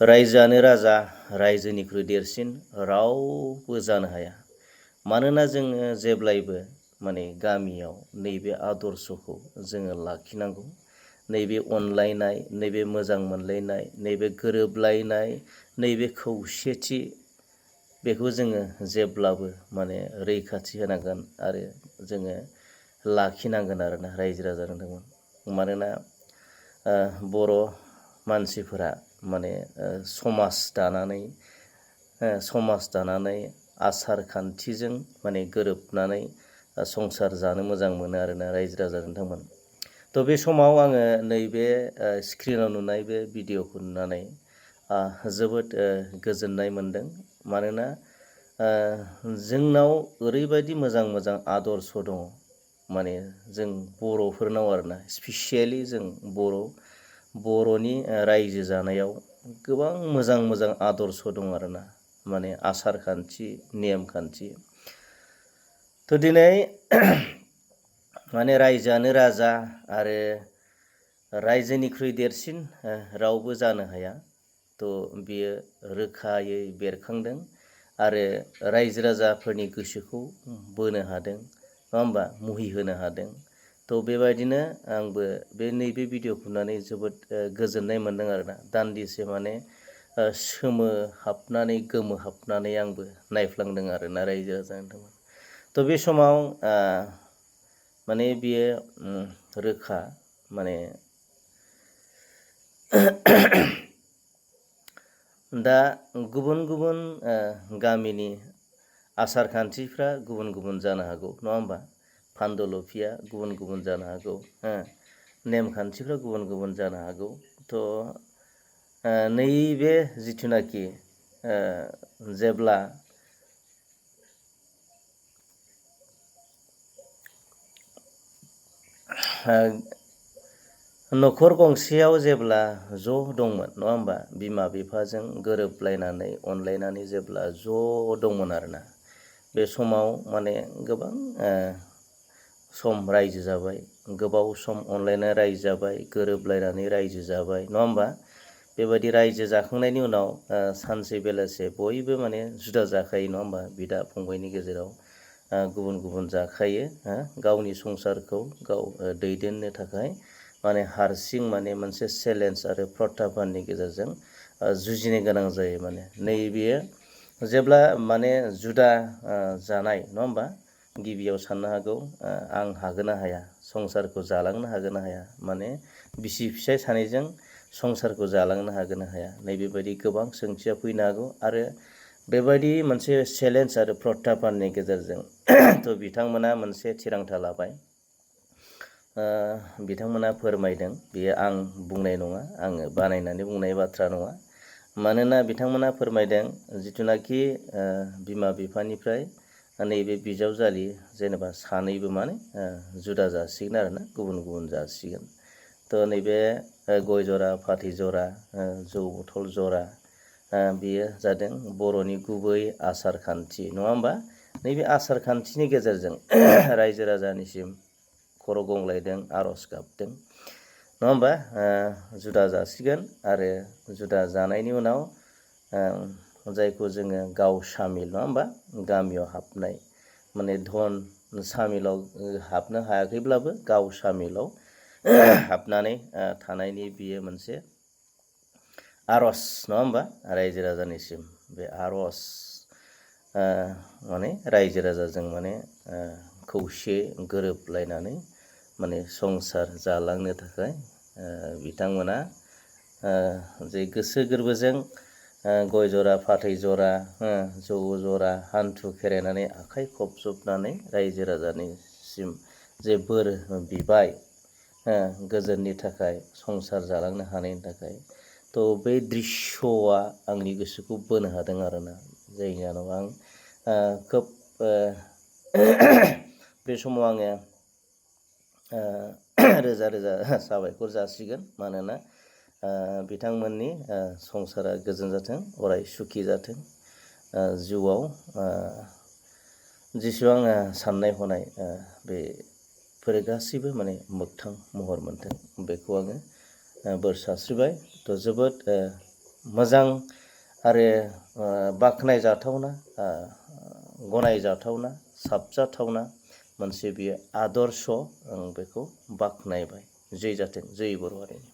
रायजोआनो राजा रायजोनिख्रुइ देरसिन रावबो जानो हाया। मानोना जोङो जेब्लायबो माने गामियाव नैबे आदर्शखौ जोङो लाखिनांगौ। नैबे अनलायनाय, नैबे मोजां मोनलायनाय, नैबे गोरोबलायनाय, नैबे खौसेथि बेखौ जोङो जेब्लाबो माने रैखाथि होनांगोन आरो जोङो लाखिनांगोन आरोना रायजो राजा नोंथांमोन। मानोना बर' मानसिफोरा माने समाज दानानै आसार खान्थिजों माने गोरोबनानै संसार जानो मोजां मोनो आरोना रायजो राजा नोंथांमोन। थ' बे समाव आङो नैबे स्क्रिनाव नुनाय बे भिडिअ'खौ नुनानै जोबोद गोजोननाय मोनदों। मानोना जोंनाव ओरैबायदि मोजां मोजां आदर्श दङ, माने जों बर'फोरनाव आरोना स्पेसियेलि जों बर'नि रायजो जानायाव गोबां मोजां मोजां आदर्श दं आरोना, माने आसार खान्थि नेम खान्थि। थ' दिनै माने रायजोआनो राजा आरो रायजोनिख्रुइ देरसिन रावबो जानो हाया। थ' बियो रोखायै बेरखांदों आरो रायजो राजाफोरनि गोसोखौ बोनो हादों, नङा होमबा, मुहि होनो हादों। थ' बेबायदिनो आंबो नैबे भिडिअ'खौ नुनानै जोबोद गोजोननाय मोनदों आरोना। दान्दिसे माने गोमोहाबनानै आंबो नायफ्लांदों आरोना रायजो राजा नोंथांमोन। थ' बे समाव माने बियो रोखा माने दा गुबुन गुबुन गामिनि आसार खान्थिफ्रा गुबुन गुबुन जानो हागौ, नङा होमबा, फान्दलफिया गुबुन गुबुन जानो हागौ, नेमखान्थिफ्रा गुबुन गुबुन जानो हागौ। थ' नैबे जिथुनाखि जेब्ला न'खर गंसेयाव जेब्ला ज' दंमोन, नङा होमबा, बिमा बिफाजों गोरोबलायनानै अनलायनानै जेब्ला ज' दंमोन आरोना, बे समाव माने गोबां सम रायजो जाबाय, गोबाव सम अनलायनाय रायजो जाबाय, गोरोबलायनानै रायजो जाबाय, नङा होमबा। बेबायदि रायजो जाखांनायनि उनाव सानसे बेलासे बयबो माने जुदा जाखायो, नङा होमबा, बिदा फंबायनि गेजेराव गुबुन गुबुन जाखायो। गावनि संसारखौ गाव दैदेननो थाखाय माने हारसिं माने मोनसे चेलेन्ज आरो प्रत्याह्बाननि गेजेरजों जुजिनो गोनां जायो। माने नैबेयो जेब्ला माने जुदा जानाय, नङा होमबा, गिबियाव साननो हागौ आं हागोन ना हाया, संसारखौ जालांनो हागोन ना हाया, माने बिसि फिसाय सानैजों संसारखौ जालांनो हागोन ना हाया, नैबेबायदि गोबां सोंथिया फैनो हागौ। आरो बेबायदि मोनसे चेलेन्ज आरो प्रत्याह्बाननि गेजेरजों थ' बिथांमोना मोनसे थिरांथा लाबाय। बिथांमोना फोरमायदों, बेयो आं बुंनाय नङा, आङो बानायनानै बुंनाय बाथ्रा नङा। मानोना बिथांमोना फोरमायदों, जिथुनाखि बिमा बिफानिफ्राय नैबे बिजावजालि जेनेबा सानैबो माने जुदा जासिगोन आरोना, गुबुन गुबुन जासिगोन। थ' नैबे गय जरा फाथै जरा जौ बथल जरा बेयो जादों बर'नि गुबै आसार खान्थि, नङा होमबा। नैबे आसार खान्थिनि गेजेरजों रायजो राजानिसिम खर' गंलायदों, आर'ज गाबदों, नङा होमबा। जुदा जासिगोन आरो जुदा जानायनि उनाव जायखौ जोङो गाव सामिल, नङा होमबा, गामियाव हाबनाय, माने धन सामिलाव हाबनो हायाखैब्लाबो गाव सामिलाव हाबनानै थानायनि बियो मोनसे आर'ज, नङा होमबा, रायजो राजानिसिम। बे आर'ज माने रायजो राजाजों माने खौसे गोरोबलायनानै माने संसार जालांनो थाखाय बिथांमोना जे गोसो गोरबोजों गय जरा फाथै जरा जौ जरा हान्थु खेरायनानै आखाइ खबजबनानै रायजो राजानिसिम जे बोर बिबाय, गोजोननि थाखाय, संसार जालांनो हानायनि थाखाय। थ' बे दृश्यआ आंनि गोसोखौ बोनो हादों आरोना, जायनि जाहोनाव आं खोब बे समाव आङो रोजा रोजा साबायखर जासिगोन। मानोना बिथांमोननि संसारा गोजोन जाथों, अराय सुखि जाथों, जिउआव जेसेबां साननाय हनाय बेफोरो गासैबो माने मोगथां महर मोनथों, बेखौ आङो बोर सारस्रिबाय। थ' जोबोद मोजां आरो बाख्नायजाथावना गनायजाथावना साबजाथावना मोनसे बियो आदर्श आं बेखौ बाख्नायबाय। जै जाथों जै बर' हारिनि।